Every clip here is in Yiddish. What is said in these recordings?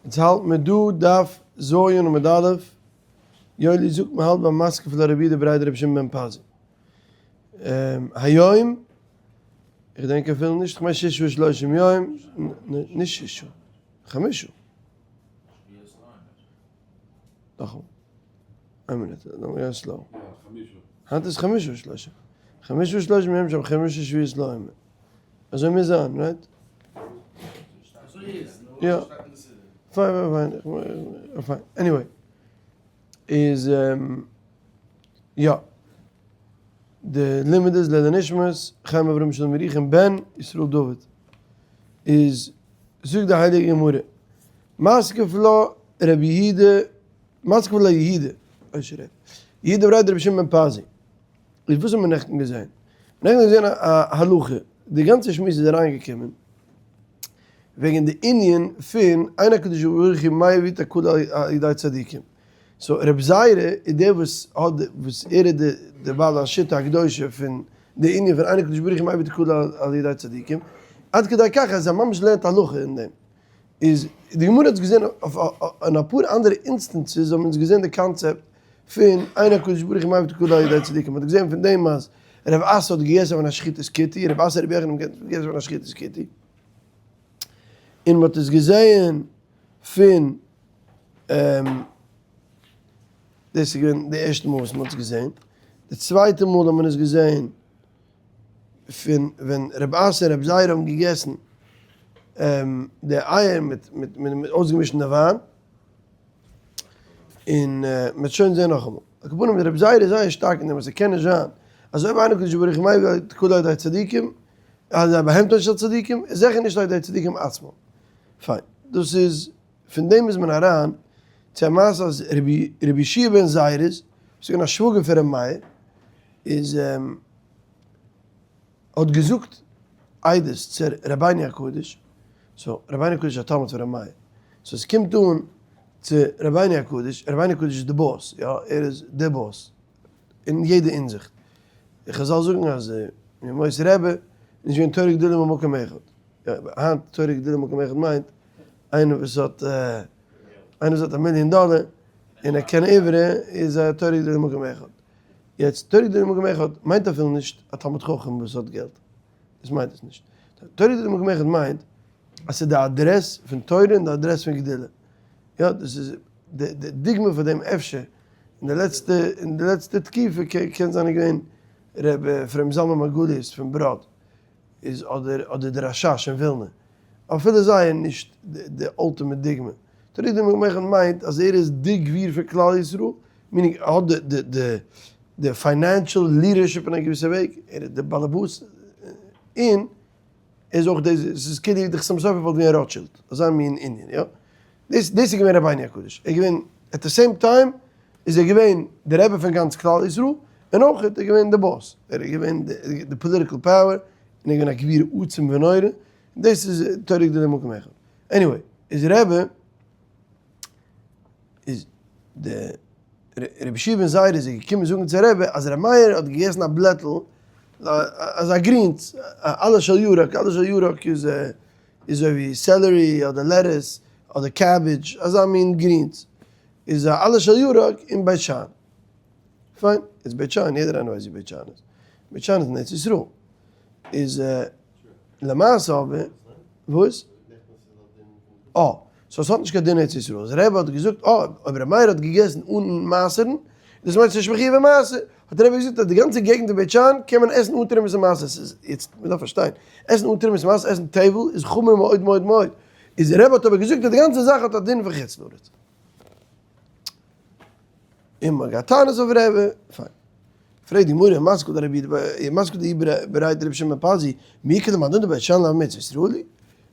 אונז האלט מיר דא דף ז עמוד א', יואלי זאגט מען האלט ביים מתקיף לה רבי יהודה בריה דרבי שמעון בן פזי. היום, איך געדענק אפילו נישט, כ'מיין ששה ושלושים יום, נישט ששה, חמשה. נאכאמאל. איין מינוט, לאמיר גיין slow. היינט איז חמשה ושלושים. חמשה ושלושים יום שם חמשה שבועות לעומר. אזוי מוז זיין, right? יא. פיין פיין פיין. פיין. Anyway. איז יא. די לימוד איז לעילוי נשמת חיים אברהם שלום ירוחם בן ישראל דוד. איז זאגט די הייליגע גמרא. מתקיף לה רבי יהודה, מתקיף לה יהודה, אוי שרעק. יהודה בריה דרבי שמעון בן פזי. איז וואס האט מען נעכטן געזען? נעכטן געזען א הלכה, די גאנצע שמועס איז אריינגעקומען וועגן די ענין פון אין הקדוש ברוך הוא מביא תקלה על ידי צדיקים. So רבי זירא איז דער וואס האט וואס ער איז די בעל השיטה הקדושה פון די ענין פון אין הקדוש ברוך הוא מביא תקלה על ידי צדיקים, עד כדי כך אז ער ממש לערנט הלכה אין דעם. איז די גמרא האט געזען אויף אין אפאר אנדערע instances האבן אונז געזען די קאנצעפט פון אין הקדוש ברוך הוא מביא תקלה על ידי צדיקים, מ'האט געזען פון דעם אז רב אסי האט געגעסן פון א שחיטת כותי, רב אסי רבי יוחנן האט געגעסן פון א שחיטת כותי, און מ'האט עס געזען פון דאס איז געווען די ערשטע מאל וואס מ'האט עס געזען, די צווייטע מאל האט מען עס געזען פון ווען רבי אסי און רבי זירא האבן געגעסן די אייער מיט מיט אויסגעמישט אין די וויין, און מ'וועט שוין זען נאכאמאל. על כל פנים רבי זירא איז זייער שטארק אין דעם אז ס'קען נישט זיין אז אויב אין הקדוש ברוך הוא מביא תקלה על ידי צדיקים, על ידי בהמתן של צדיקים, איז זיכער נישט על ידי צדיקים עצמם. פיין. דאס איז, פון דעם איז מען אריין צו א מעשה אז רבי יהושע בן זירא איז, וואס איז געווען א שוואגער פון רבי מאיר, איז האט געזאגט עדות צו רבינו הקדוש, so רבינו הקדוש איז א תלמיד פון רבי מאיר, so עס קומט אן צו רבינו הקדוש, רבינו הקדוש איז די boss, יא ער איז די boss אין יעדע אינזיכט, חזל זאגן אז ימות רבי איז נישט געווען תורה גדולה ממקום אחד, היינט תורה גדולה ממקום אחד מיינט איינער וואס האט איינער וואס האט א מיליאן דאלער און ער קען עברי איז א תורה גדולה ממקום אחד. יעצט תורה גדולה ממקום אחד מיינט אפילו נישט א תלמיד חכם וואס האט געלט, דאס מיינט עס נישט. תורה גדולה ממקום אחד מיינט אז ס'איז די אדרעס פון תורה און די אדרעס פון גדולה. יא, דאס איז די די דוגמא פאר דעם אפשר אין די לעצטע אין די לעצטע תקופה קען זיין איז געווען ר' אפרים זלמן מרגליות פון בראד. איז אדער אדער די רשש אין ווילנע, אפילו זיי איז נישט די ultimate דוגמא. תורה גדולה ממקום אחד מיינט אז ער איז די גביר פון כלל ישראל, meaning ער האט די די די financial leadership אין א געוויסע וועג, ער איז די באלעבאס, און ער איז אויך די, ס'איז כאילו די חתם סופר וואלט געווען רוטשילד, אזא מין ענין, יא. דאס דאס איז געווען רבינו הקדוש, ער איז געווען at the same time איז ער געווען די רבי פון גאנץ כלל ישראל, און אויך איז ער געווען די boss, ער איז געווען די political power, און ער איז געווען א גביר עצום ונורא, דאס איז תורה גדולה ממקום אחד. Anyway, איז רבי, איז די רבי יהושע בן זירא איז געקומען זאגן צו רבי אז רבי מאיר האט געגעסן א בלעטל, אזא גרינס, עלה של ירק, עלה של ירק איז איז אזוי ווי celery אדער lettuce אדער cabbage, אזא מין גרינס, איז א עלה של ירק אין בית שאן. פיין, איז בית שאן, יעדער איינער ווייסט ווי בית שאן איז. בית שאן איז אין ארץ ישראל. איז למעשה אבער, וואס? אה, so עס האט נישט קיין דין ארץ ישראל. אז רבי האט געזאגט, אה, אויב רבי מאיר האט געגעסן אן מעשר'ן, דאס מיינט ס'איז נישט מחויב במעשר. האט רבי געזאגט אז די גאנצע געגנט אין בית שאן קען מען עסן אן תרומת ומעשר. ס'איז, יעצט, מ'דארף פארשטיין, עסן אן תרומת ומעשר, עסן טבל, איז חמור מאוד מאוד מאוד. איז רבי האט אבער געזאגט אז די גאנצע זאך האט א דין פון חוץ לארץ. און מ'האט געהאט טענות אויף רבי, פיין. פרעגט די גמרא, מתקיף לה רבי מתקיף לה בריה דרבי שמעון בן פזי, מי איכא למאן דאמר בית שאן לאו מארץ ישראל היא?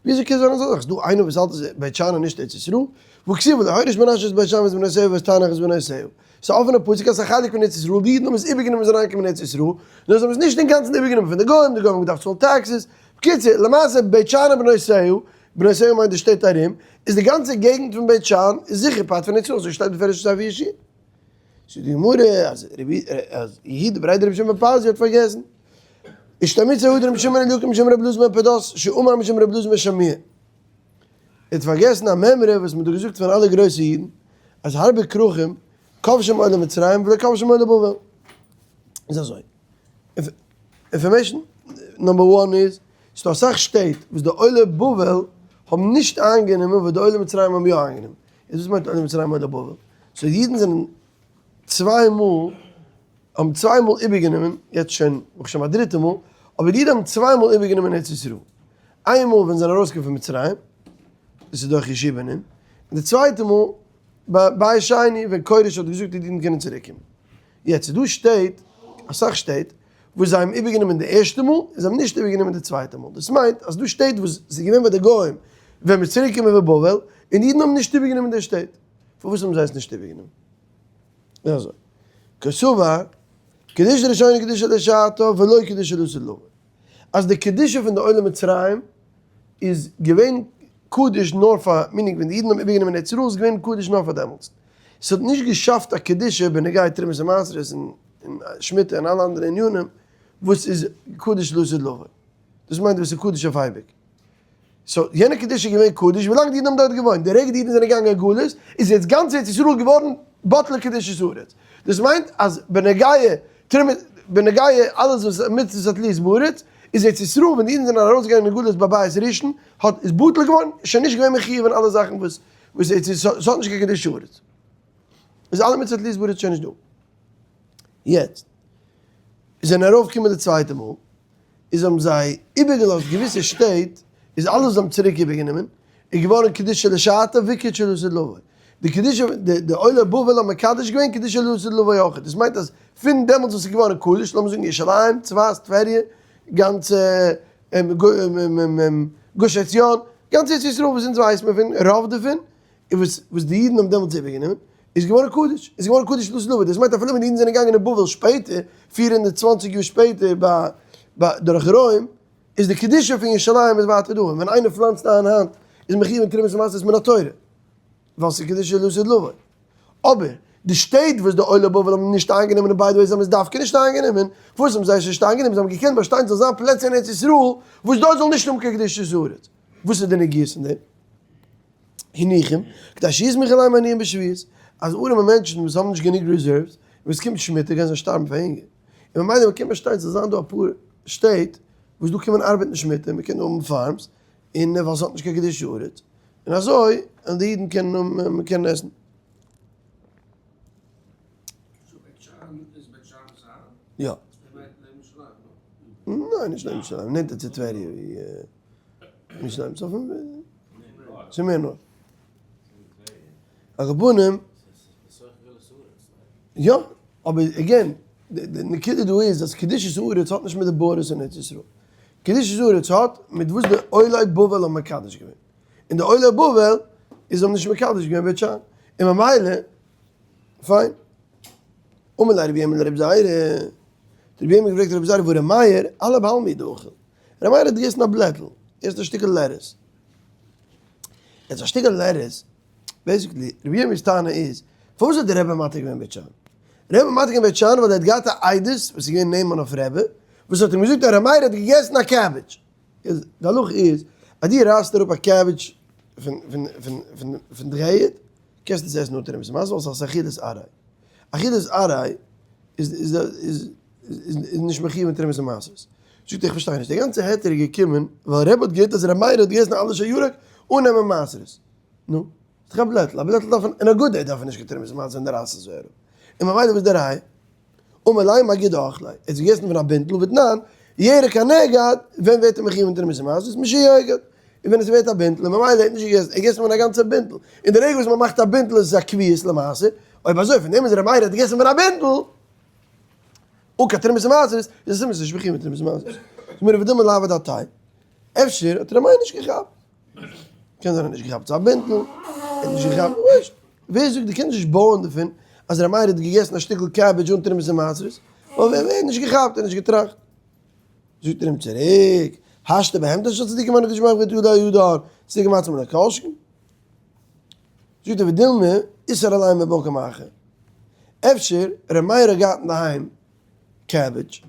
וויאזוי קען זיין אזא זאך? ס'דא איינער וואס האלט אז בית שאן איז נישט ארץ ישראל? והכתיב ולא הוריש מנשה את בית שאן ואת בנותיה ואת תענך ואת בנותיה. ס'איז א אפענע פסוק אז ס'איז א חלק פון ארץ ישראל, די אידן האבן עס איבערגענומען ווען זיי זענען אריינגעקומען אין ארץ ישראל, נאר זיי האבן עס נישט אינגאנצן איבערגענומען פון די גוים, די גוים האבן געדארפט צאלן taxes. בקיצור, למעשה בית שאן ובנותיה, בנותיה מיינט די שטעט ארום, איז די גאנצע געגנט פון בית שאן איז זיכער part פון ארץ ישראל, אזוי שטייט בפירוש אין ספר יהושע. זאגט די גמרא אז רבי אז יהודה בריה דרבי שמעון בן פזי האט פארגעסן. אישתמיטתא הא דרבי שמעון בן אליקים משום רבי אלעזר בן פדת שאמר משום רבי אלעזר בן שמוע. האט פארגעסן א מימרא וואס מען האט דא געזאגט פון אלע גרויסע אידן, אז הרבה כרכים כובשים עולי מצרים ולא כובשים עולי בבל. איז אזוי, information number one איז, ס'דא אסאך שטעט וואס די עולי בבל האבן נישט איינגענומען וואס די עולי מצרים האבן יא איינגענומען. איז וואס מיינט עולי מצרים עולי בבל? so אידן זענען צוויי מאל, האבן צוויי מאל איבערגענומען, יעצט שוין ברוך השם א דריטע מאל, אבער די אידן האבן צוויי מאל איבערגענומען ארץ ישראל. איין מאל ווען זיי זענען ארויסגעקומען פון מצרים, דאס איז דורך יהושע בן נון, און די צווייטע מאל ביי בית שני ווען כורש האט געזאגט די אידן קענען צוריק קומען. יעצט איז דא שטעט, אסאך שטעט, וואס זיי האבן איבערגענומען די ערשטע מאל, און זיי האבן נישט איבערגענומען די צווייטע מאל. דאס מיינט אז דא שטעט וואס ס'איז געווען ביי די גוים ווען מ'איז צוריק געקומען פון בבל, און די אידן האבן נישט איבערגענומען די שטעט. פארוואס האבן זיי עס נישט איבערגענומען? איז אזוי, קסבר, קדושה ראשונה קדושה לשעתה ולא קדושה לעתיד לבוא. אז די קדושה פון די עולי מצרים איז געווען קדוש נאר פאר, meaning ווען די אידן האבן איבערגענומען ארץ ישראל איז געווען קדוש נאר פאר דעמאלטס. ס'האט נישט געשאפט א קדושה בנוגע תרומות ומעשרות און שמיטה און אלע אנדערע ענינים וואס איז קדוש לעתיד לבוא. דאס מיינט וואס איז קדוש אויף אייביג. so יענע קדושה איז געווען קדוש ווילאנג די אידן האבן דארט געוואוינט, די רגע די אידן זענען געגאנגען אין גלות איז יעצט גאנץ ארץ ישראל געווארן בטלה קדושת הארץ, דאס מיינט אז בנוגע תרומה בנוגע אלעס וואס מצוות התלויות בארץ איז ארץ ישראל ווען די אידן זענען ארויסגעגאנגען אין גלות ביי בית ראשון האט איז בטל געווארן, איז שוין נישט געווען מחיוב אין אלע זאכן וואס וואס ארץ ישראל ס'האט נישט קיין קדושת הארץ איז אלע מצוות התלויות בארץ שוין נישט דא. יעצט זענען ארויפגעקומען די צווייטע מאל. איז האבן זיי איבערגעלאזט געוויסע שטעט, איז אלעס וואס זיי האבן צוריק איבערגענומען, איז געווארן קדושה לשעתה וקדושה לעתיד לבוא. די קדושה, די עולי בבל האבן מקדש געווען קדושה לעתיד לבוא אויך. דאס מיינט אז פון דעמאלטס וואס איז געווארן קדוש, לאמיר זאגן ירושלים, צפת, טבריה, גאנצע גוש עציון, גאנץ ארץ ישראל וואס אונז ווייסן מיר פון, רוב דערפון, און וואס וואס די אידן האבן דעמאלטס איבערגענומען, איז געווארן קדוש, איז געווארן קדוש לעתיד לבוא, דאס מיינט אפילו ווען די אידן זענען געגאנגען אין בבל שפעטער, 420 יאר שפעטער ביי ביי דורך רוים, איז די קדושה פון ירושלים איז ווייטער דא, און ווען איינער פלאנצט איין היינט איז מחיוב אין תרומות ומעשרות מן התורה, ווייל ס'איז קדושה לעתיד לבוא. אבער די שטעט וואס די עולי בבל האבן נישט איינגענומען און by the way זיי האבן עס דווקא נישט איינגענומען, פארוואס האבן זיי עס נישט איינגענומען? זיי האבן געקענט באשטיין ס'זאל זיין פלעצער אין ארץ ישראל וואס דארט זאל נישט האבן קיין קדושת הארץ. וואס איז די נגיעות אין דעם? הניחום, כדי שיסמכו עליהם עניים בשביעית, אז ארעמע מענטשן וואס האבן נישט גענוג reserves, און ווען ס'קומט שמיטה גייען זיי שטארבן פאר הונגער. און ממילא מ'קען באשטיין ס'זאל זיין דא אפאר שטעט וואס דא קען מען ארבעטן שמיטה, מ'קען האבן farms, און ווייל ס'האט נישט קיין קדושת הארץ, און אזוי אז די אידן קענען האבן, מ'קען עסן. יא. ניין נישט לעבן ירושלים, נענטער צו טבריה ווי. נישט לעבן צפון, ס'איז מער north. על כל פנים, יא, אבער again, די נקודה דא איז אז קדושת הארץ האט נישט מיט די borders אין ארץ ישראל. קדושת הארץ האט מיט וואס די עולי בבל האבן מקדש געווען. און די עולי בבל איז האבן נישט מקדש געווען בית שאן. און ממילא, פיין. אמר ליה רבי ירמי' לרבי זירא, האט רבי ירמי' געפרעגט רבי זירא והא ר' מאיר, עלא בעלמא הוא דאכיל. ר' מאיר האט געגעסן א בלעטל, ער א שטיקל lettuce. יעצט א שטיקל lettuce, basically, רבי ירמי'ס טענה איז, פארוואס האט דער רבי מתיר געווען בית שאן? רבי האט מתיר געווען בית שאן ווייל ער האט געהאט א עדות וואס איז געווען נאמן אויף רבי, וואס האט אים געזאגט אז ר' מאיר האט געגעסן א cabbage. איז די הלכה איז, אז דו רייסט אראפ א cabbage פון דר'ערד, קענסטו עס עסן אן תרומת ומעשרות, ווייל ס'איז אכילת עראי. אכילת עראי איז איז איז נישט מחיוב אין תרומות ומעשרות. זאגט ער איך פארשטיי נישט, די גאנצע היתר איז געקומען ווייל רבי האט געהערט אז ר' מאיר האט געגעסן עלה של ירק אן נעמען מעשרות. נו, איז דאך א בלעטל, א בלעטל דארף מען, אין א good day דארף מען נישט קיין תרומות ומעשרות ווען די רייסט עס אראפ. און ממילא וואס איז די ראיה? אמר ליה מאגודא אכליה, ער האט געגעסן פון א בינטל ותנן, ירק הנאגד, ווען ווערט ער מחיוב אין תרומות ומעשרות? משיאגד. און ווען עס ווערט א בינטל, און ממילא ער האט נישט געגעסן, ער האט געגעסן פון א גאנצע בינטל. און די רגע וואס מען מאכט א בינטל איז עס א קביעות למעשה, אויב אזוי פון דעם אז ר' מאיר האט געגעסן פון א בינטל, אן קיין תרומות ומעשרות, איז עס סימן ס'איז נישט מחיוב אין תרומות ומעשרות. זאגט מיר רבי דמי לאו אדעתיה, אפשר האט ר' מאיר נישט געכאפט. קען זיין ער האט נישט געכאפט ס'איז א בינטל, ער האט נישט געכאפט, ווייסט, ווער זאגט דו קענסט נישט בויען דערפון אז ר' מאיר האט געגעסן א שטיקל cabbage אן תרומות ומעשרות, ווייל ווער האט נישט געכאפט, ער האט נישט געטראכט. זאגט ער אים צוריק, השתא בהמתו של צדיקים אנו קדוש ברוך הוא ותודה ידען, צדיקים עצמם לא כל שכן. זאגט ער ודילמא איסר עליהם בבוקר מאחר. אפשר ר' מאיר האט געהאט אינדערהיים cabbage,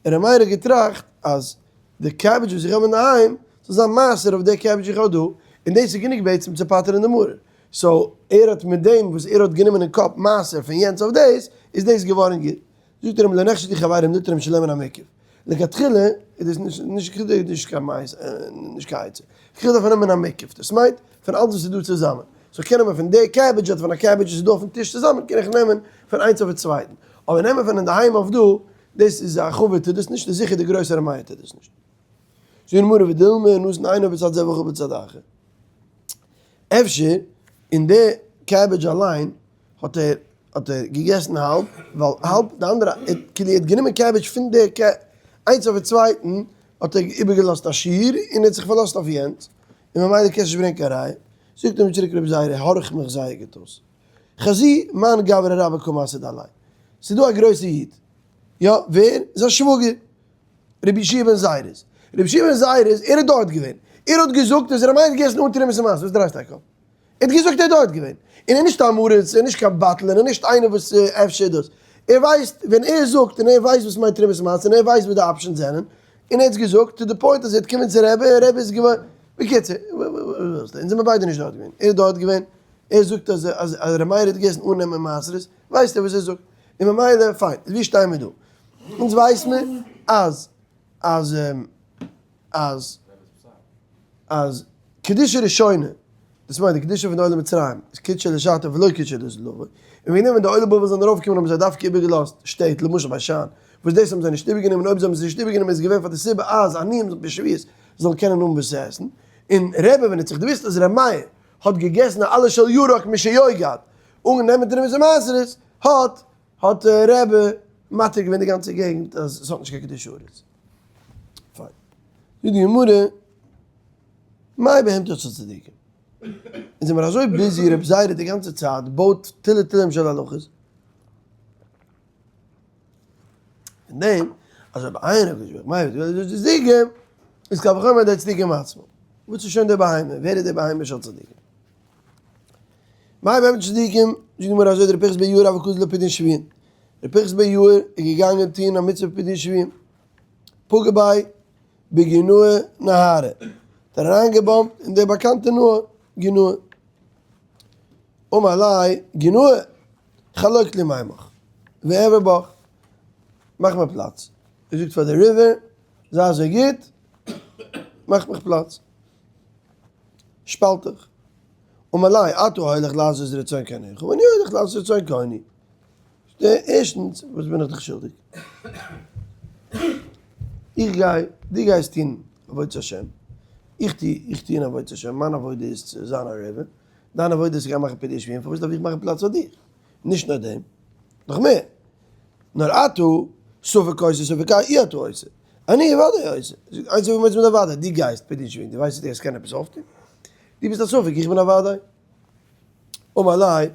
און ר' מאיר האט געטראכט אז די cabbage וואס איך האב אינדערהיים זאל זיין מעשר אויף די cabbage איך האב דא, און און דאס איז גענוג בעצם צו פטר'ן די מרור. so ער האט מיט דעם וואס ער האט גענומען אין קאפ מעשר פון יענץ אויף דאס, איז דאס געווארן גוט. זאגט ער אים לא נחשדו חברים נוטרים שלא מן המוקף. לכתחילה איז דאס נישט נישט נישט קיין מייז נישט קיין עצה. לכתחילה דארף מען נעמען א מוקף, דאס מיינט פון אלץ וואס איז דא צוזאמען. so קען נעמען פון די cabbage אדער פון א cabbage וואס איז דא אויפן טיש צוזאמען קען איך נעמען פון איינס אויפן צווייטן. אבער נעמען פון אינדערהיים אויף דא, דאס איז א חבר טוט דאס נישט און זיכער די גרויסע רמאי טוט דאס נישט. זאגט די גמרא ודילמא נתן עינו בצד זה ואכל בצד אחר. אפשר אין די cabbage אליין האט ער האט ער געגעסן האלב, ווייל האלב די אנדערע, כאילו ער האט גענומען cabbage פון די איינס אויפן צווייטן האט ער איבערגעלאזט א שיעור און ער האט זיך פארלאזט אויף יענץ, און ממילא קענסט נישט ברענגען קיין ראיה. זאגט אים צוריק רבי זירא, הארך מיך זייער גוט אויס. חזי מאן גברא רבה קא מסהיד עליה. ס'איז דא א גרויסע איד. יא, ווער? זיין שוואגער. רבי יהושע בן זירא. רבי יהושע בן זירא, ער איז דארט געווען. ער האט געזאגט אז ר' מאיר האט געגעסן אן תרומת ומעשר. וואס דרייסטו א קאפ? ער האט געזאגט ער איז דארט געווען. און ער איז נישט א עם הארץ, ער איז נישט קיין בטלן, ער איז נישט איינער וואס אפשר דאס. ער ווייסט ווען ער זאגט און ער ווייסט וואס מיינט תרומת ומעשר און ער ווייסט וואס די options זענען. און ער האט געזאגט to the point אז ער האט קומען צו רבי און רבי איז געווארן. בקיצור, וואס ווילסטו? אונז זעמיר ביידע נישט דארט געווען. ער איז דארט געווען. ער זאגט אז אז ר' מאיר האט געגעסן אן נעמען מעשרות, ווייסט ער וואס ער זאגט. און ממילא פיין. ווי שטייען מיר דא? אונז ווייס מיר אז אז אז אז קדושה ראשונה, דאס מיינט די קדושה פון די עולי מצרים, איז קדשה לשעתה ולא קדשה לזלובה, און וועגן דעם ווען די עולי בבל זענען ארויפגעקומען האבן זיי דווקא איבערגעלאזט שטעט, למשל בית שאן, וואס דאס האבן זיי נישט איבערגענומען, אויב זיי האבן עס נישט איבערגענומען איז געווען פאר די סיבה אז עניים בשביעית זאלן קענען האבן וואס צו עסן, און רבי ווען ער האט זיך דערוואוסט אז ר' מאיר האט געגעסן א עלה של ירק משיוגעת אן נעמען תרומות ומעשרות, האט האט רבי מתיר געווען די גאנצע געגנט אז עס האט נישט קיין קדושה הארץ. פיין. זאגט די גמרא, מאי בהמתו של צדיקים? אונז זעמיר אזוי busy רבי זירא די גאנצע צייט בויט תילי תילים של הלכות. פון דעם אז אויב איינער האט געזאגט מאי בהמתו של צדיקים איז קל וחומר די צדיקים עצמם. וואס איז שוין די בהמה? ווער איז די בהמה של צדיקים? מאי בהמתו של צדיקים, זאגט די גמרא אזוי דר' פנחס בן יאיר הוה קאזיל לפדיון שבויים, ר' פנחס בן יאיר איז געגאנגען טוהן א מצוה פדיון שבויים, פגע ביה בגינאה נהרא, האט ער אריינגעבאמפט אין די באקאנטע נהר גינאה, אמר ליה גינאה חלוק לי מימך ואעבור בך, מאך מיר פלאץ, ער זאגט פאר די river זיי אזוי גוט מאך מיך פלאץ. שפאלט דיך. אמר ליה, אתה הולך לעשות רצון קונך, ואני הולך לעשות רצון קוני. ערשטנס, וואס בין איך דיך שולדיג? איך גיי, דו גייסט טון עבודת השם, איך טו, איך טו אין עבודת השם, מיין עבודה איז צו זיין א רבי, דיין עבודה איז צו גיין מאכן פדיון שבויים, פארוואס דארף איך מאכן פלאץ פאר דיר? נישט נאר דעם, נאך מער, נאר אתה, ספק עושה ספק אי אתה עושה. אני אוודאי עושה. איינס אויף מיט אוודאי, דו גייסט פדיון שבויים, דו ווייסט אז דו גייסט קענען עפעס אויפטון? דו ביסט א ספק, איך בין א וודאי. אמר ליה,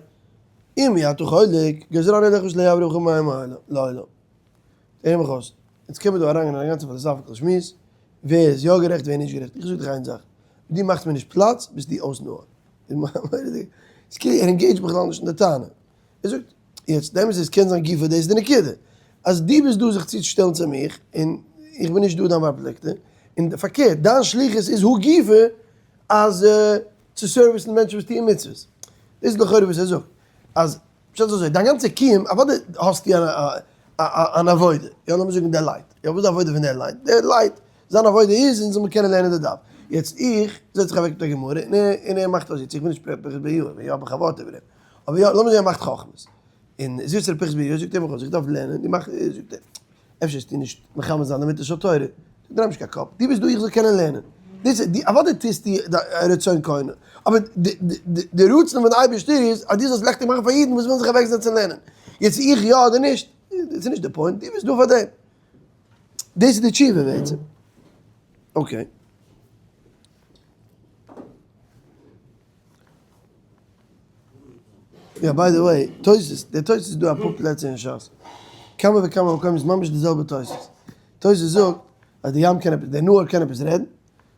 אם אי אתה חולק, גוזרני עליך שלא יעברו בך מים לעולם. הער מיך אויס, יעצט קען מען דא אריינגיין אין א גאנצע philosophical שמועס, ווער איז יא גערעכט ווער נישט גערעכט, איך זאג דיך איין זאך, דו מאכסט מיר נישט פלאץ, ביסטו אויס נאר. ס'איז כאילו ער engage ט בכלל נישט אין די טענה. ער זאגט, יעצט די אמת איז קען זיין גופא דאס איז די נקודה, אז דו ביסט דא זיך צוצושטעלן צו מיך, און איך בין נישט דא דיין בר פלוגתא, און פארקערט דיין שליחות איז הא גופא אז צו service ן מענטשן וואס טוען מצוות. דאס איז לכאורה וואס ער זאגט, אז פשט איז אזוי, דיין גאנצע קיום, אוודאי האסטו אן עבודה, יא לאמיר זאגן דער light, יא וואס איז די עבודה פון דער light? דער light זיין עבודה איז אונז זאל מען קענען לערנען די דף. יעצט איך זעץ זיך אוועק מיט א גמרא און ער מאכט אויס, איך בין נישט פנחס בן יאיר, ווען יא האב איך א ווארט איבער אים. אבער יא, לאמיר זען ער מאכט חכמות. און זיצט ר' פנחס בן יאיר זאגט אים איך דארף לערנען, דו מאכסט, זאגט ער, אפשר וועסטו נישט מכוון זיין לאמיתה של תורה, דריי נישט קיין קאפ, דו ביסט דא איך זאל קענען לערנען. דאס איז, אוודאי טוסטו רצון קונו, אבער די רצון פון די אייבערשטער איז אז דו זאלסט לעכטיג מאכן פאר אידן וואס ווילן זיך אוועקזעצן לערנען. יעצט איך יא אדער נישט, דאס איז נישט די point, דו ביסט דא פאר דעם. דאס איז די תשובה בעצם. okay. יא by the way, תוס', דער תוס' איז דא אפאר פלעצער אין שס. כמה וכמה מקומות איז ממש די זעלבע תוס'. תוס' זאגט אז די ים קען עפעס, דער נהר קען עפעס רעדן,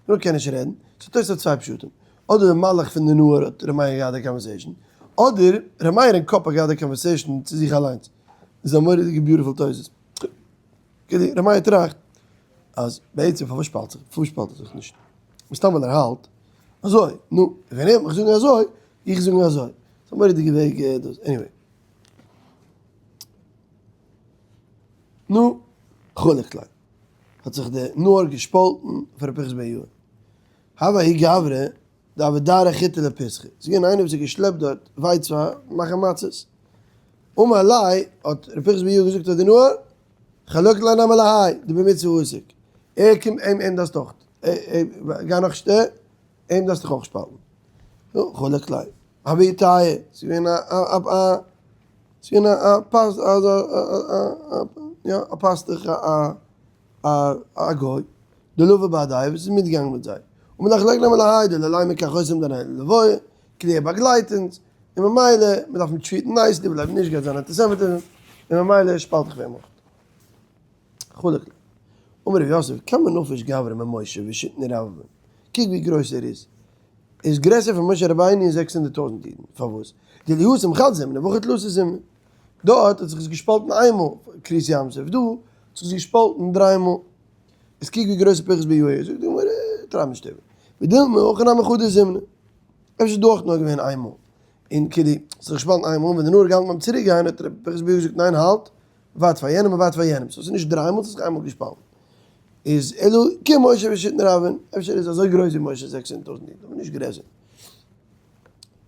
נהר קען נישט רעדן, so תוס' האט צוויי פשטים. אדער די מלאך פון די נהר האט ר' מאיר געהאט די conversation, אדער ר' מאיר אין קאפ האט געהאט די conversation צו זיך אליינס. איז א מורא'דיגע beautiful תוס'. כדי ר' מאיר טראכט אז בעצם פארוואס שפאלט זיך, פארוואס שפאלט ער זיך נישט? מסתם ווייל ער האלט. אזוי, נו, ווען ער וועט מיך זאגן אזוי, איך זאגן אזוי. ס'איז א מורא'דיגע וועג דאס, anyway. נו, חלק ליה. האט זיך די נהר געשפאלטן פאר ר' פנחס בן יאיר. הוה ההוא גברא דהוה דרי חיטי לפיסחא. ס'איז געווען איינער וואס האט געשלעפט דארט ווייץ פאר מאכן מצות. אמר ליה, האט ר' פנחס בן יאיר געזאגט פאר די נהר, חלוק ליה נמי להאי דבמצוה עסיק. ער קומט אים אים דארפסט אויך, גיי נאך שטער, אים דארפסט דיך אויך שפאלטן. נו, חלק ליה. הוה איתיה, ס'איז געווען א א א ס'איז געווען א פאס א א יא א פאסטוך א א א גוי, דלוה בהדייהו וואס איז מיטגעגאנגען מיט זיי. אמר ליה חלוק נמי להאי דלא לימא כי חותם דנהל ללוויה, כאילו ער באגלייט אונז, און ממילא מ'דארף אים treat ן nicely ווייל אויב נישט גייט זיין אנטיסעמיטיזם, און ממילא שפאלט איך אים אויך. חלק ליה. אמר רב יוסף, כמה נפיש גברא ממשה ושיתין רבבין, קוק ווי גרויס ער איז, ער איז גרעסער פון משה רבינו און 600 טויזנט אידן, פארוואס? דאילו התם חד זימנא והכא תלתא זימני, דארט האט זיך עס געשפאלטן איינמאל קריעת ים סוף, דא האט זיך עס געשפאלטן דריי מאל, איז קוק ווי גרויס פנחס בן יאיר איז, זאגט די גמרא, טרייב נישט איבער, ודילמא הכא נמי חדא זימנא, אפשר איז דא אויך נאר געווען איינמאל, און כאילו, ס'האט זיך געשפאלטן איינמאל, ווען די נהר געהאלטן ביים צוריק גיין האט ר' פנחס בן יאיר געזאגט ניין האלט, ווארט פאר יענעם און ווארט פאר יענעם, so ס'איז נישט דריי מאל, ס'איז זיך איינמאל געשפאלטן. איז אלא כמשה ושיתין רבבין, אפשר איז אזוי גרויס ווי משה 600 טויזנט אידן, אבער נישט גרעסער.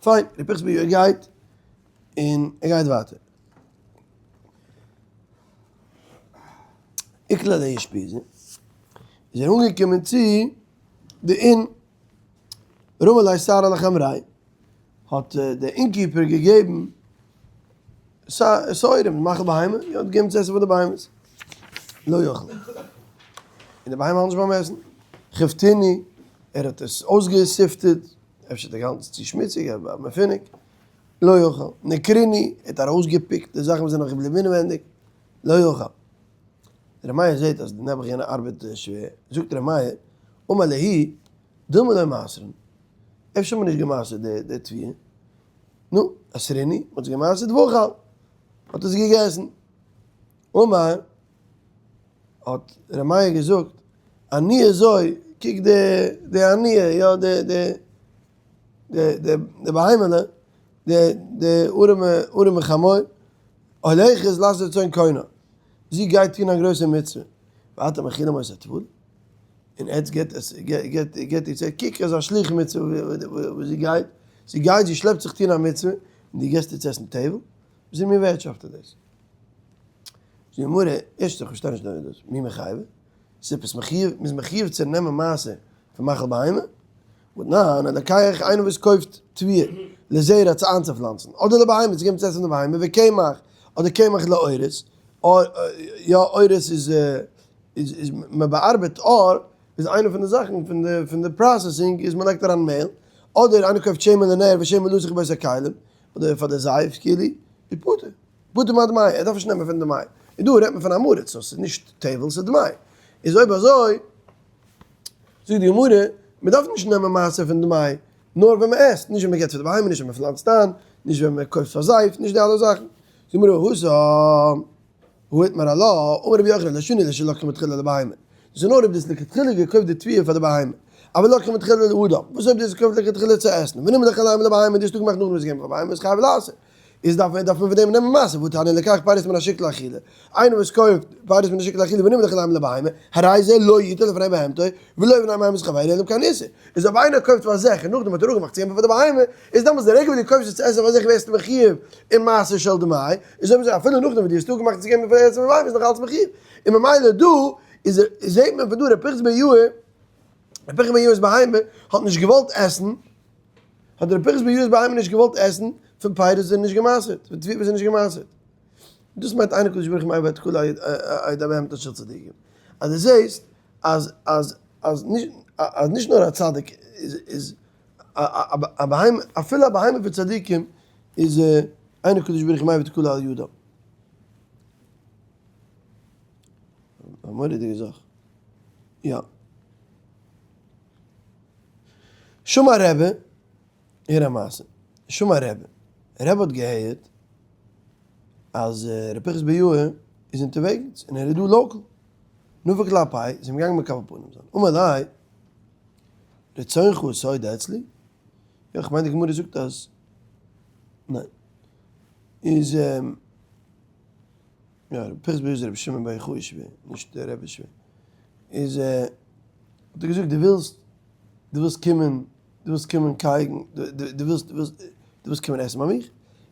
פיין, ר' פנחס בן יאיר גייט, און ער גייט ווייטער. איקלע לאושפיזא, איז ער אנגעקומען צו די inn, רמא ליה שערא לחמריה, האט דער innkeeper געגעבן שעורים, מאכל בהמה, יא, האט געגעבן צו עסן פאר די בהמות, לא אכל, און די בהמה האלט נישט ביים עסן, חבטינהו, ער האט עס אויסגעסיפטעט, אפשר האט ער געהאלטן ס'איז צו שמוציג, א מפונק, לא אכל, נקרינהו, ער האט ארויסגעפיקט די זאכן וואס זענען נאך געבליבן אינעווענדיג, לא אכל. ר' מאיר זעט אז נעבעך יענער ארבעט שווער, זאגט ר' מאיר, אמר להו, דילמא לא מעשרין, אפשר האט מען נישט גע'מעשר'ט די תבואה, נו, עשרינהו, מען האט עס גע'מעשר'ט ואכל, האט עס געגעסן. אמר, האט ר' מאיר געזאגט, עניה זו, קוק די עניה, יא די די די די בהמה'לע, די די ארעמע ארעמע חמור, הולכת לעשות רצון קונה, זי גייט טון א גרויסע מצוה, ואתם מאכילים אותה טבל, און עטץ געבט עס, געבט געבט איר צו, קוק אזא שליח מצוה וואס זי גייט, זי גייט זי שלעפט זיך טון א מצוה, און דו געבסט איר צו עסן טבל? וואס איז מין ווערטשאפט איז דאס? זאגט די גמרא, ערשטנס איך פארשטיי נישט דאס, מי מחייבי? ס'איז עפעס מחיוב, מ'איז מחיוב צו נעמען מעשר פון מאכל בהמה? והתנן, הלוקח איינער וואס קויפט תבואה לזרע צו איינצופלאנצן, אדער לבהמה צו געבן צו עסן די בהמה, וקמח, אדער קמח לעורות, יא עורות איז איז מען באארבעט אור, איז איינע פון די זאכן פון די פון די processing איז מען לייגט אריין מעהל, אדער איינער קויפט שמן לנר ושמן לסוך בית הכלים, אדער פאר די זייף כאילו, איז פטור, פטור מהדמאי, ער דארף נישט נעמען פון די דמאי, און דא רעדט מען פון עם הארץ, so ס'איז נישט טבל ס'איז דמאי, איז אויב אזוי זאגט די גמרא, מען דארף נישט נעמען מעשר פון דמאי, נאר ווען מען עסט, נישט ווען מען געבט פאר די בהמה, נישט ווען מען פלאנצט איין, נישט ווען מען קויפט פאר זייף, נישט די אלע זאכן. זאגט די גמרא, התם, הא איתמר עלה, אמר רבי יוחנן, לא שנו אלא שלקחו מתחילה לבהמה. דאס איז נאר אויב דו האסט לכתחילה געקויפט די תבואה פאר די בהמה, אבל לקחו מתחילה לאדם, וואס אויב דו האסט געקויפט לכתחילה צו עסן, ונמלך עליהם לבהמה, דו האסט אפגעמאכט נאכדעם עס געבן פאר בהמה, איז חייב לעשר. איז דארף מען דארף מען פון דעם נעמען מעשר, והתניא לוקח פירות מן השוק לאכילה, איינער וואס קויפט פירות מן השוק לאכילה ונמלך עליהם לבהמה, הרי זה לא יטול לפני בהמתו ולא לפני בהמת חברו אלא אם כן איסר. איז אויב איינער קויפט פאר זיך און נאכדעם האט ער אפגעמאכט צו געבן פאר די בהמה, איז דעמאלטס די רגע וואס דו קויפסט עס צו עסן פאר זיך ווערסטו מחיוב אין מעשר של דמאי, איז אויב אזוי אפילו נאכדעם וואס דו האסט אפגעמאכט צו געבן פאר די בהמה איז נאך אלץ מחיוב. און ממילא דא איז זעט מען פון דא ר' פנחס בן יאיר, ר' פנחס בן יאיר'ס בהמה האט נישט געוואלט עסן, האט ר' פנחס בן יאיר'ס בהמה נישט געוואלט עסן פון פירות וואס זענען נישט געמעשר'ט, פון תבואה וואס איז נישט געמעשר'ט. דאס מיינט אין הקדוש ברוך הוא מעביר את כל על ידי בהמתן של צדיקים. אז דו זעסט אז אז אז נישט אז נישט נאר א צדיק איז איז א בהמה, אפילו א בהמה פון צדיקים איז אין הקדוש ברוך הוא מעביר את כל על ידם. א מורא'דיגע זאך. יא. שמע רבי, הער א מעשה. שמע רבי, רבי האט געהערט אז ר' פנחס בן יאיר איז אונטערוועגנס און ער איז דא local. נפק לאפיה, איז אים געגאנגען מקבל פנים זיין. אמר ליה, רצונך סוד אצלי? יא, כ'מיין די גמרא זאגט אז ניין. איז יא, רבי פנחס בן יאיר איז רבי שמעון בר יוחאי שווער, נישט דער רבי שווער. איז האט ער געזאגט דו ווילסט, דו ווילסט קומען, דו ווילסט קומען קייגן, דו ווילסט, דו ווילסט, דו ווילסט קומען עסן ביי מיך?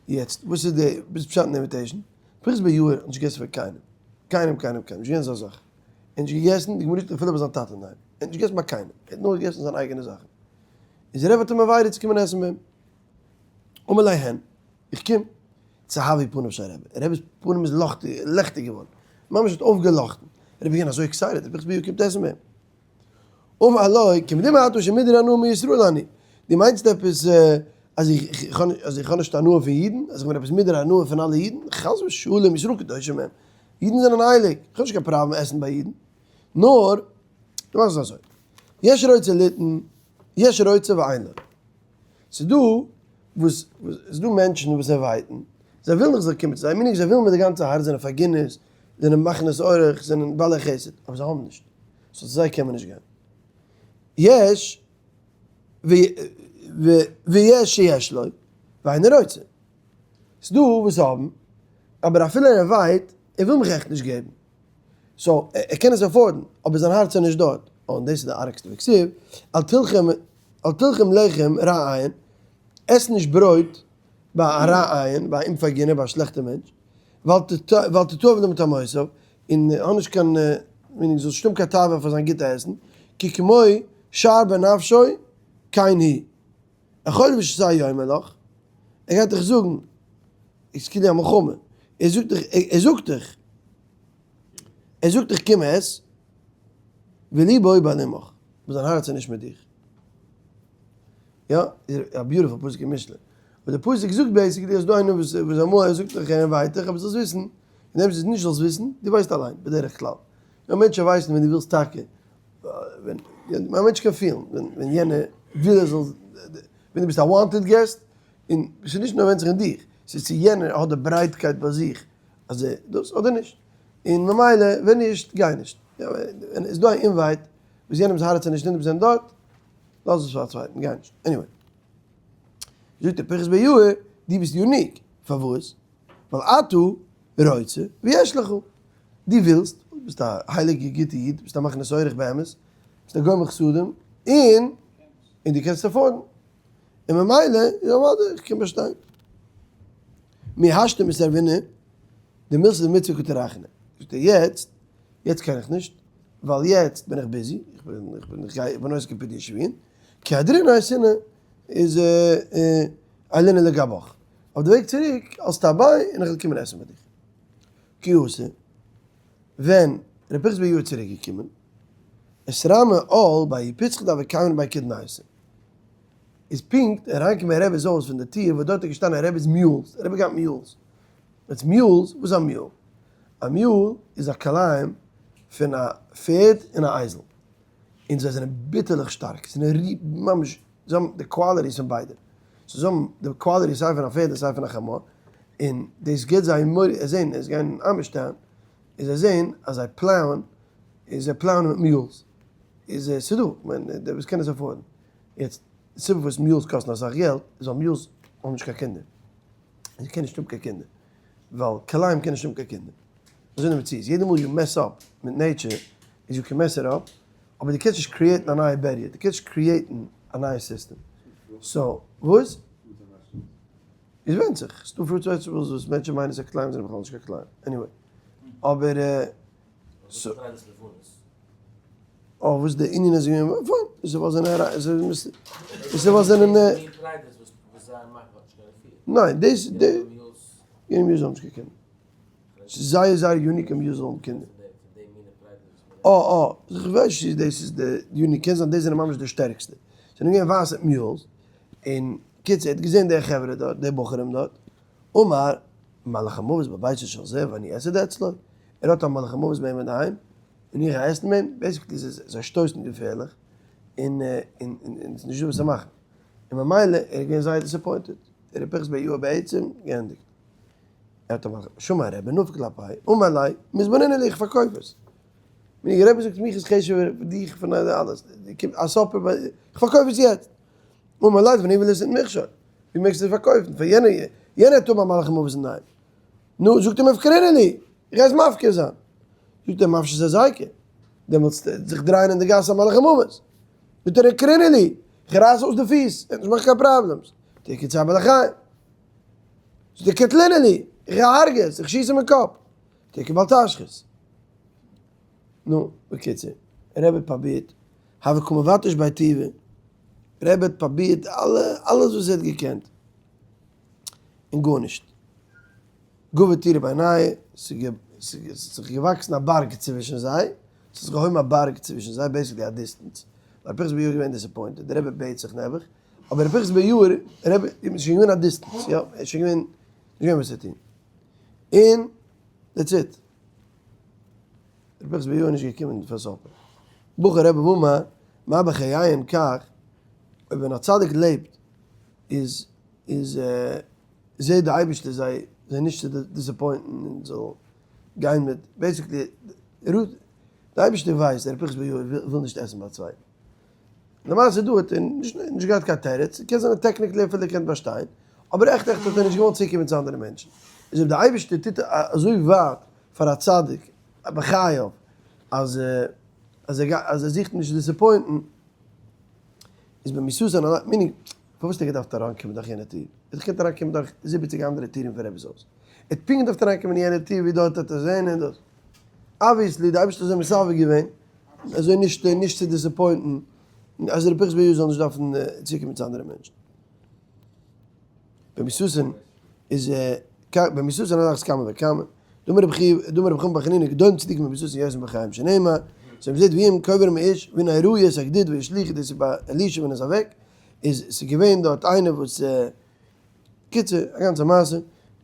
יעצט, וואס איז די, וואס איז פשט אין invitation? פנחס בן יאיר האט נישט געגעסן פאר קיינעם, קיינעם, קיינעם, קיינעם, נישט געווען אזא זאך. ער האט נישט געגעסן, די גמרא זאגט אפילו ביי זיין טאטע אינדערהיים, ער האט נישט געגעסן ביי קיינעם, ער האט נאר געגעסן זיינע אייגענע זאכן. איז דער רבי האט אים invited צו קומען עסן ביי אים. אמר ליה הן, איך קום. צהבו פניו של רבי, רבי'ס פנים איז לעכטיג געווארן, ממש האט אויפגעלאכטן, רבי איז געווען אזוי excited, רבי פנחס בן יאיר קומט עסן ביי אים. אמר לו, כמדומה אתה שמודר הנאה מישראל אני, דו מיינסט עפעס אז איך האב נישט הנאה פון אידן, אז איך בין עפעס מודר הנאה פון אלע אידן, חס ושלום, ישראל קדושים הם, אידן זענען הייליג, איך האב נישט קיין פראבלעם עסן ביי אידן, נאר, דו מאכסט עס אזוי, יש רוצה ליתן, יש רוצה ואין לו, ס'איז דא וואס, ס'איז דא מענטשן וואס invite ן, זיי ווילן איך זאל קומען צו זיי, meaning זיי ווילן מיט די גאנצע הארץ, זענען פארגינערס, זענען מכניס אורח, זענען בעלי חסד, אבער זיי האבן נישט, so צו זיי קען מען נישט גיין. יש ויש שיש לו, ואינו רוצה. ס'איז דא וואס האבן, אבער אפילו ער invite, ער וויל מיך עכט נישט געבן. so ער קען עס afford ן, אבער זיין הארץ איז נישט דארט. און דאס איז די ארגסטע וכתיב, אל תלחם לחם רע עין, עס נישט ברויט ביי א רע עין, ביי א אומפארגינער, ביי א שלעכטע מענטש, ואל תתאוה למטעמותיו, און האב נישט קיין, meaning זאלסט נישט האבן קיין תאווה פאר זיין גוטע עסן, כי כמו שער בנפשו כן הוא. אכול ושתה יאמר לך, ער גייט דיך זאגן, איז כאילו א מלחמה, ער זאגט דיך, ער זאגט דיך, ער זאגט דיך קום עס, וליבו בל עמך, אבער זיין הארץ איז נישט מיט דיך. יא, א beautiful פסוק אין משלי. אבער דער פסוק זאגט basically אז דא איינער וואס וואס אמאל ער זאגט דיך ער invite דיך, אבער זאלסט וויסן, און אויב ס'איז נישט זאלסט וויסן, דו ווייסט אליין, בדרך כלל. יא מענטשן ווייסן ווען דו ווילסט טאקע, ווען א מענטש קען פילן ווען יענער וויל ער זאל, ווען דו ביסט א wanted guest, און ס'איז נישט נאר ווענדט זיך אין דיך, ס'איז צו יענער האט די ברייטקייט ביי זיך אז ער דאס אדער נישט, און ממילא ווען נישט גיי נישט, ווען איז דא א invite וואס יענעמ'ס הארץ איז נישט הונדערט פראצענט דארט, לאז עס פאר א צווייטן, גיי נישט, anyway. זאגט ר' פנחס בן יאיר, דו ביסט unique, פארוואס? ווייל אתה רוצה ויש לך, דו ווילסט, ביסט א הייליגע גוטע איד, ביסט א מכניס אורח באמת, ביסט א גומל חסדים, און און דו קענסט afford ן, און ממילא איז אוודאי איך קען באשטיין. מי השתא מסרבינא דמילתא דמצוה קא טרחנא, זאגט ער יעצט, יעצט קען איך נישט, ווייל יעצט בין איך busy, איך בין איך בין איך גיי איך בין עוסק אין פדיון שבויים, כי הדרינא אתינא איז עיילינא לגבך, אויף די וועג צוריק האלסטו א ביי און איך וועל קומען עסן ביי דיך. כי אתא, ווען ר' פנחס בן יאיר איז צוריק געקומען, אתרמי עול בההוא פיתחא דהוה קיימא בי קדנייתא, איז פונקט אריינגעקומען רבי'ס הויז פון די טיר וואס דארט איז געשטאנען רבי'ס mules, רבי געהאט mules, יעצט mules, וואס איז א mule? א mule איז א כלאיים פון א פערד און א אייזל, און זיי זענען ביטערליך שטארק, זיי זענען ממש, זיי האבן די qualities פון ביידע, so זיי האבן די qualities סיי פון א פערד און סיי פון א חמור, און דאס גיבט זיי מורא, זיי זעהן, זיי גייען אין אמסטערדאם, און זיי זעהן אז זיי plow ען, און זיי plow ען מיט mules, איז ס'דא, כ'מיין די וואס קענען עס afford ן, יעצט די סיבה פארוואס mules קאסטן אסאך געלט, איז ווייל mules האבן נישט קיין קינדער, זיי קענען נישט האבן קיין קינדער, ווייל כלאים קענען נישט האבן קיין קינדער, אזוי איז די מציאות, יעדע מאל you mess up מיט nature, איז you can mess it up, אבער דו קענסט נישט create ן א נייע barrier, דו קענסט נישט create ן א נייע סיסטעם, so וואס? עס ווענדט זיך, ס'דא fruits vegetables וואס מענטשן מיינען ס'איז א כלאים זענען בכלל נישט קיין כלאים, anyway, אבער אה וואס די ענין איז געווען, פיין, איז ווייל זענען איז ווייל זענען ניין דאס די יענע mules האבן נישט קיין קינדער, ס'איז זייער זייער unique אז mules זאלן האבן קינדער. אה אה, איך ווייס נישט צו דאס איז די unique, קען זיין דאס זענען ממש די שטערקסטע. זענען געווען ווייסע mules, און קיצור ער האט געזען די חברה דארט, די בחורים דארט, אמר, מלאך המוות בביתו של זה ואני אסעוד אצלו, ער האט א מלאך המוות ביי אים אינדערהיים, און איך גיי עסן ביי אים, basically זיי שטויסן געפערליך, און און און ס'איז נישטא וואס צו מאכן. און ממילא ער איז געווען זייער disappointed, ר' פנחס בן יאיר בעצם געענדיגט. ער האט א מלאך, שמע רבי נפק כלפי, אמר ליה, מזבנינא לי איך פארקויף עס. מיין רבי זאגט מיך איז חשוב'ער פון דיך פון אלעס, קומט א supper ביי, איך פארקויף עס יעצט. אמר ליה וני ולית מכשול, ווי מעגסטו עס פארקויפן פאר יענער, יענער האט האבן א מלאך המוות אינדערהיים. נו, זאגט אים הפקרינהו לי, איך גיי עס מפקיר זיין. זאגט ער מפשט הזיקה, דעמאלטס זיך דרייען אין די גאס א מלאך המוות. זאגט ער עקרינהו לי, איך רייס אויס די פיס, ער וועט נישט מאכן קיין problems. זאגט ער צער בעלי חיים. זאגט ער קטלינהו לי, איך הרגע עס, איך שיס אים אין קאפ. זאגט ער בל תשחית. נו, בקיצור, רבי פרובירט, הוה קא מבטש ביה טובא, רבי האט פרובירט אלע, אלעס וואס ער האט געקענט, און גארנישט. גבר טורא בינייהו, ס'איז זיך געוואקסן א בארג צווישן זיי, ס'איז זיך געהויבן א בארג צווישן זיי, basically א distance. ר' פנחס בן יאיר איז געווען disappointed, דער רבי בעט זיך נעבעך, אבער ר' פנחס בן יאיר, רבי, איז שוין געווען א distance, יא, ער איז שוין געווען, נישט געווען וואס צו טון. און that's it. ר' פנחס בן יאיר איז נישט געקומען פאר supper. בכה רבי ואמר, מה בחייהם כך, אויב ווען א צדיק לעבט איז איז זעהט די אייבערשטער זיי זיי נישט צו disappoint ן און זאל גיין מיט basically די אייבערשטער ווייסט ר' פנחס בן יאיר וויל נישט עסן ביי א צווייטן. למעשה דא האט ער נישט נישט געהאט קיין תירוץ, קען זיין אז technically אפילו ער קען באשטיין, אבער עכט עכט האט ער נישט געוואלט צוקומען צו אנדערע מענטשן. איז אויב די אייבערשטער טוט אזוי ווייט פאר א צדיק בחייו אז אז ער אז ער זוכט נישט disappoint ן, איז במיתתן אליין, meaning, פארוואס האט ער געדארפט אריינקומען דורך יענע טיר? ער האט געקענט אריינקומען דורך 70 אנדערע טירן פון רבי'ס הויז. ער האט פונקט געדארפט אריינקומען אין יענע טיר ווי דארט האט ער זעהן און דאס. obviously די אייבערשטער האט אזוי מסדר געווען אזוי נישט נישט צו disappoint ן אז ר' פנחס בן יאיר זאל נישט דארפן צוקומען צו אנדערע מענטשן. במיתתן איז במיתתן על אחת כמה וכמה. דאמר רבי חייא דאמר רבי חמא בר חנינא גדולים צדיקים במיתתן יותר מבחייהם שנאמר סאו מ'זעט ויהי כקוברם האיש והנה ראו את הגדוד וישליכו דאס איז ביי אלישע ווען ער איז אוועק איז ס'געווען דארט איינער וואס קיצור א גאנצע מעשה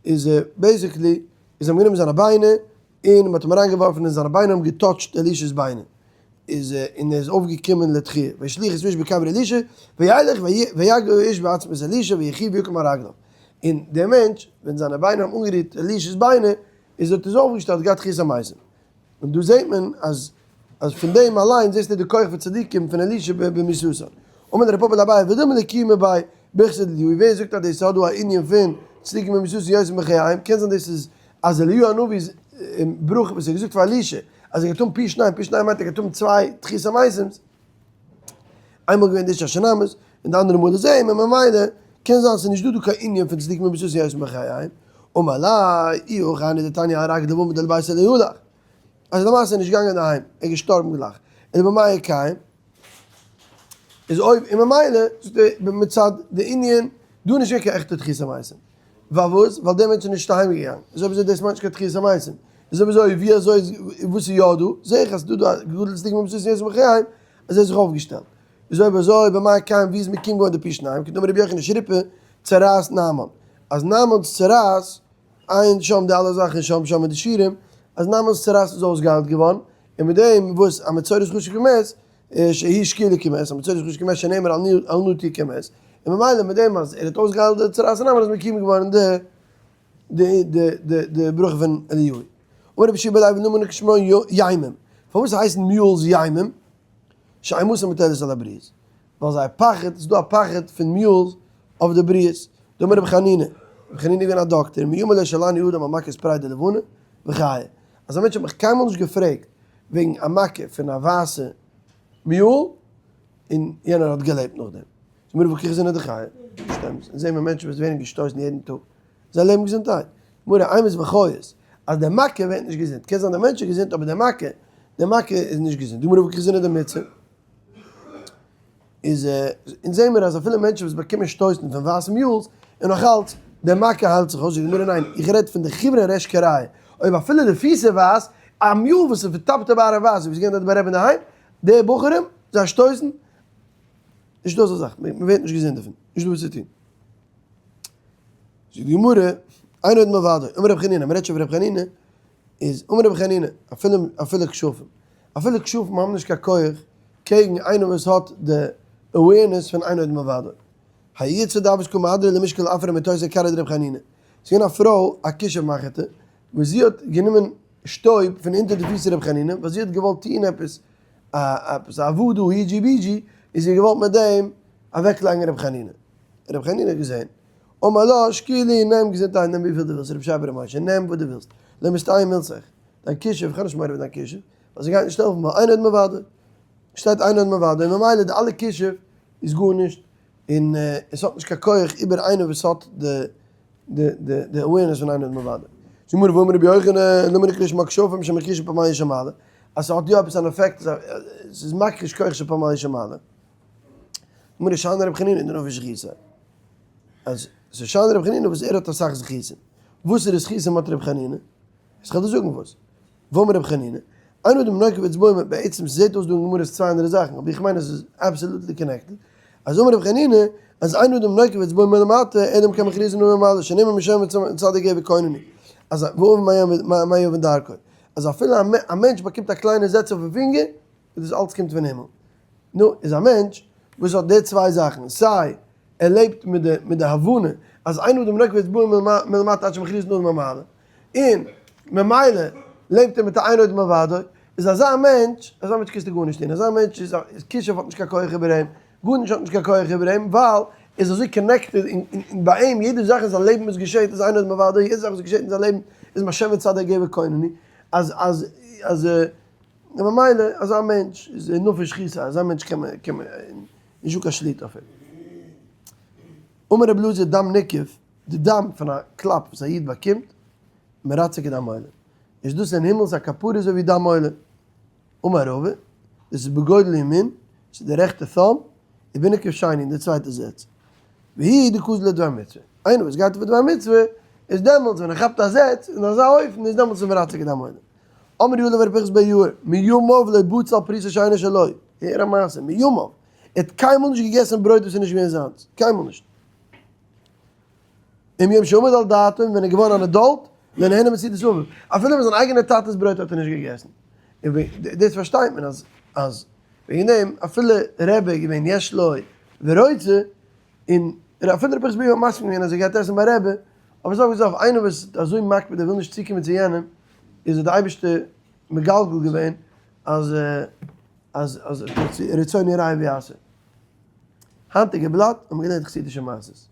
איז basically איז האבן גענומען זיינע ביינער און מ'האט אים אריינגעווארפן און זיינע ביינער האבן גע touch ט אלישע'ס ביינער, איז און ער איז אויפגעקומען לתחי', וישליכו את האיש בקבר אלישע, וילך ויגע האיש בעצמות אלישע ויחי ויקם על רגליו, און דער מענטש ווען זיינע ביינער האבן אנגערירט אלישע'ס ביינער, איז האט ער זיך אויפגעשטעלט געהאט תחיית המתים. און דא זעט מען אז אז פון דעם אליין זעסטו די כח פון צדיקים פון אלישע במיתתן. אמר ר' פפא לאביי ודילמא לקימא ביה ברכתא דאליהו, ווער זאגט אז דאס האט דא א ענין פון צדיקים במיתתן יותר מבחייהם, קען זיין דאס איז אז אליהו הנביא'ס ברכה וואס ער האט געזאגט פאר אלישע אז ער גייט האבן פי שניים, פי שניים מיינט ער גייט האבן צוויי תחית המתים'ס, איינמאל געווען די איש השונמית און די אנדערע מאל איז אים, און ממילא קען זיין ס'איז נישט דא דא קיין ענין פון צדיקים במיתתן יותר מבחייהם, אמר ליה אי הכי היינו דתניא על רגליו עמד ולביתו לא הלך, אז למעשה איז נישט געגאנגען אינדערהיים, ער איז געשטארבן גלייך, אלא במאי קיים. איז אויב און ממילא זאגט ער מצד די ענין דא נישט געווען קיין עכטע תחית המתים פארוואס ווייל דער מענטש איז נישט אהיים געגאנגען איז אויב אזוי דאס מיינט נישט קיין תחית המתים איז אויב אזוי ווי אזוי איז וואס איז יא דא זעה איך אז ס'דא דא א גדול צדיקים במיתתן יותר מבחייהם אז ער האט זיך אויפגעשטעלט איז אויב אזוי במאי קיים ווי איז מקים געווארן די פי שניים כדאמר רבי יוחנן שריפא צרעת נעמן אז נעמן'ס צרעת עיין שם די אלע זאכן שם שם אין די שיעורים אז נעמן'ס צרעת איז אויסגעהיילט געווארן און מיט דעם וואס א מצורע חשוב כמת, שהיא שקילה כמת, א מצורע חשוב כמת שנאמר אל נא תהי כמת, און ממילא מיט דעם אז ער האט אויסגעהיילט די צרעת נעמן איז מקים געווארן די די די די די ברכה פון אליהו. אמר רבי יהושע בן לוי למה נקרא שמן יימים, פארוואס הייסן mules יימים? שאימתן מוטלת על הבריות, ווייל זייער פחד, ס'איז דא א פחד פון mules אויף די בריות, דאמר רבי חנינא, רבי חנינא איז געווען א דאקטער, מימי לא שאלני אדם על מכת פרה דלבנה וחיי, אז א מענטש האט מיך קיינמאל נישט געפרעגט וועגן א מכה פון א ווייסע mule, און יענער האט געלעבט נאכדעם. זאג מיר וואו זענען די חיות? שטימט, אונז זעהן מיר מענטשן וואס ווערן געשטויסן יעדן טאג, זיי לעבן געזונטהייט. גמרא, אימת וחיות, אז די מכה ווערט נישט געזונט, קען זיין די מענטש איז געזונט אבער די מכה, די מכה איז נישט געזונט. גמרא, וואו זענען די מצה? איז אונז זעהן מיר אז אפילו מענטשן וואס באקומען שטויסן פון ווייסע mules און נאך אלץ די מכה היילט זיך אויס, זאגט די גמרא ניין, איך רעד פון די חיורא ריש כרעיה, אויב אפילו די פיס איז ווייס, א mule וואס איז פון top to bottom ווייס, ווי עס איז געווען דארט ביי רבי אינדערהיים, די בחורים, זיי שטויסן, נישטא אזא זאך, מען ווערט נישט געזונט דערפון, נישטא וואס צו טון. זאגט די גמרא, אין עוד מלבדו, אמר רבי חנינא, מען רעדט שוין פון רבי חנינא, איז אמר רבי חנינא, אפילו אפילו כשפים, אפילו כשפים האבן נישט קיין כח קעגן איינער וואס האט די awareness פון אין עוד מלבדו. ההיא איתתא דהות קא מהדרא למשקל עפרא מתותיה כרעיה דרבי חנינא. ס'איז געווען א פרוי א כישוף מאכערטע וואס זי האט גענומען שטויב פון אונטער די פיס רבי חנינא, ווייל זי האט געוואלט טון עפעס א עפעס א וואודו היג'י ביג'י, און זי האט געוואלט מיט דעם אוועקלייגן רבי חנינא. רבי חנינא האט געזען, אמר לה, שקילי, נעם געזונטהייט, נעם וויפיל דו ווילסט, רבי שייע בר' משה, נעם וואס דו ווילסט, לא מסתיים מילתך, דיין כישוף, איך האב נישט מורא פון דיין כישוף, ווייל ס'גייט נישט העלפן, ווייל אין עוד מלבדו, שטייט אין עוד מלבדו, און ממילא די אלע כישוף איז גארנישט, און עס האט נישט קיין כח איבער איינער וואס האט די די די די awareness פון אין עוד מלבדו. זאגט גמרא ואמר רבי יוחנן למה נקרא שמה כשפים שמכחישין פמליא של מעלה, אז ס'האט יא עפעס אן עפעקט, ס'איז מכחיש כח של פמליא של מעלה. גמרא שאני רבי חנינא דנפיש זכותיה, אז ס'איז שאני רבי חנינא וואס ער האט אסאך זכותים. וואסערע זכותים האט רבי חנינא? איז כ'וועל דיר זאגן וואס. ואמר רבי חנינא, אין אדם נוקף אצבעו בעצם ס'זעט אויס דא אין גמרא איז צוויי אנדערע זאכן אבער איך מיין אז ס'איז absolutely connected, אז אמר רבי חנינא אז אין אדם נוקף אצבעו מלמטה אלא אם כן מכריזין עליו מלמעלה שנאמר משם צדיק גבר כוננו אז ואביו מה יבין דרכו אז אפילו א מענטש באקומט א קליינע זעץ אויפן פינגער איז דאס אלץ קומט פון הימל. נו, איז א מענטש וואס האט די צוויי זאכן, סיי ער לעבט מיט די מיט די הבנה אז אין אדם נוקף אצבעו מלמטה עד שמכריזין עליו מלמעלה, און ממילא לעבט ער מיט א אין עוד מלבדו, איז אזא מענטש, אזא מענטש קענסטו גארנישט טון, אזא מענטש איז כישוף האט נישט קיין כח איבער אים, גארנישט האט נישט קיין כח איבער אים, ווייל ער איז אזוי connected און און ביי אים יעדע זאך אין זיין לעבן וואס געשעט איז אין עוד מלבדו, יעדע זאך וואס געשעט אין זיין לעבן איז מהשם וצדיק גבר כוננו, אז אז אז און ממילא אזא מענטש איז נפש זכותיה, אזא מענטש קען מען קען מען נישט דא קיין שליטה אויף אים. אמר רבי אלעזר דם ניקב, די דם פון א קלאפ וואס א איד באקומט, מרצה כדם עולה, איז דאס אין הימל איז א כפרה אזוי ווי דם עולה. אמר רבא, דאס איז בגודל ימין, ס'איז די רעכטע thumb, ובניקב שני אין די צווייטע זעץ. והוא דקאזיל לדבר מצוה, איינער וואס גייט אויף דבר מצוה, איז דעמאלטס ווען ער כאפט א זעץ אין אזא אופן איז דעמאלטס איז מרצה כדם עולה. אמר יהודה בר פנחס בן יאיר, מימיו לא בצל פרוסה שאינה שלו, הער א מעשה, מימיו, ער האט קיינמאל נישט געגעסן ברויט וואס איז נישט געווען זיינס, קיינמאל נישט. ומיום שעמד על דעתו, און ווען ער איז געווארן אן adult, לא נהנה מסעודת אביו, אפילו פון זיין אייגענע טאטע'ס ברויט האט ער נישט געגעסן. און דאס פארשטייט מען אז אז וועגן דעם אפילו רבי איז געווען יש לו ורוצה, און אפילו ר' פנחס בן יאיר האט מסכים געווען אז ער גייט עסן ביי רבי, אבער סוף כל סוף איינער וואס איז אזוי מקפיד ער וויל נישט צוקומען צו יענעם, איז האט די אייבערשטער מגלגל געווען אז אז אז רצון יראה ויעשה. היינטיגע בלאט האט מען געלערנט חסידישע מעשות,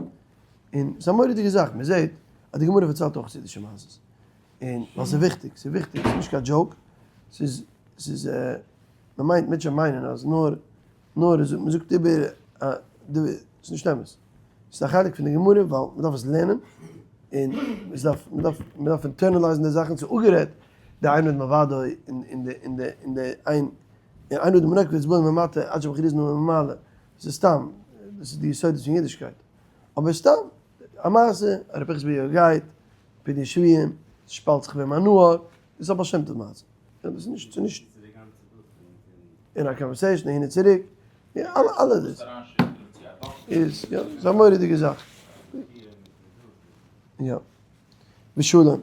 און ס'איז א מורא'דיגע זאך, מען זעט אז די גמרא פארציילט אויך חסידישע מעשות, און ווייל ס'איז וויכטיג, ס'איז וויכטיג, ס'איז נישט קיין joke, ס'איז ס'איז מען מיינט מענטשען מיינען אז נאר נאר מען זאגט איבער א די ס'איז נישט אמת, ס'איז א חלק פון די גמרא ווייל מען דארף עס לערנען, און עס דארף מען דארף מען דארף internalize ן די זאכן, ס'איז אפגערעדט די אין עוד מלבדו און די און די און די אין אין אדם נוקף אצבעו מלמטה עד שמכריזין עליו מלמעלה, ס'איז סתם, דאס איז די יסודות פון אידישקייט, אבער סתם א מעשה, א ר' פנחס בן יאיר גייט, פדיון שבויים, ס'שפאלט זיך ביי אים א נהר, דאס איז א בעל שם טוב מעשה, דאס איז נישט ס'איז נישט. אין א conversation אהין און צוריק, יא אלע אלע דאס איז יא ס'איז א מורא'דיגע זאך. יא. ושלום.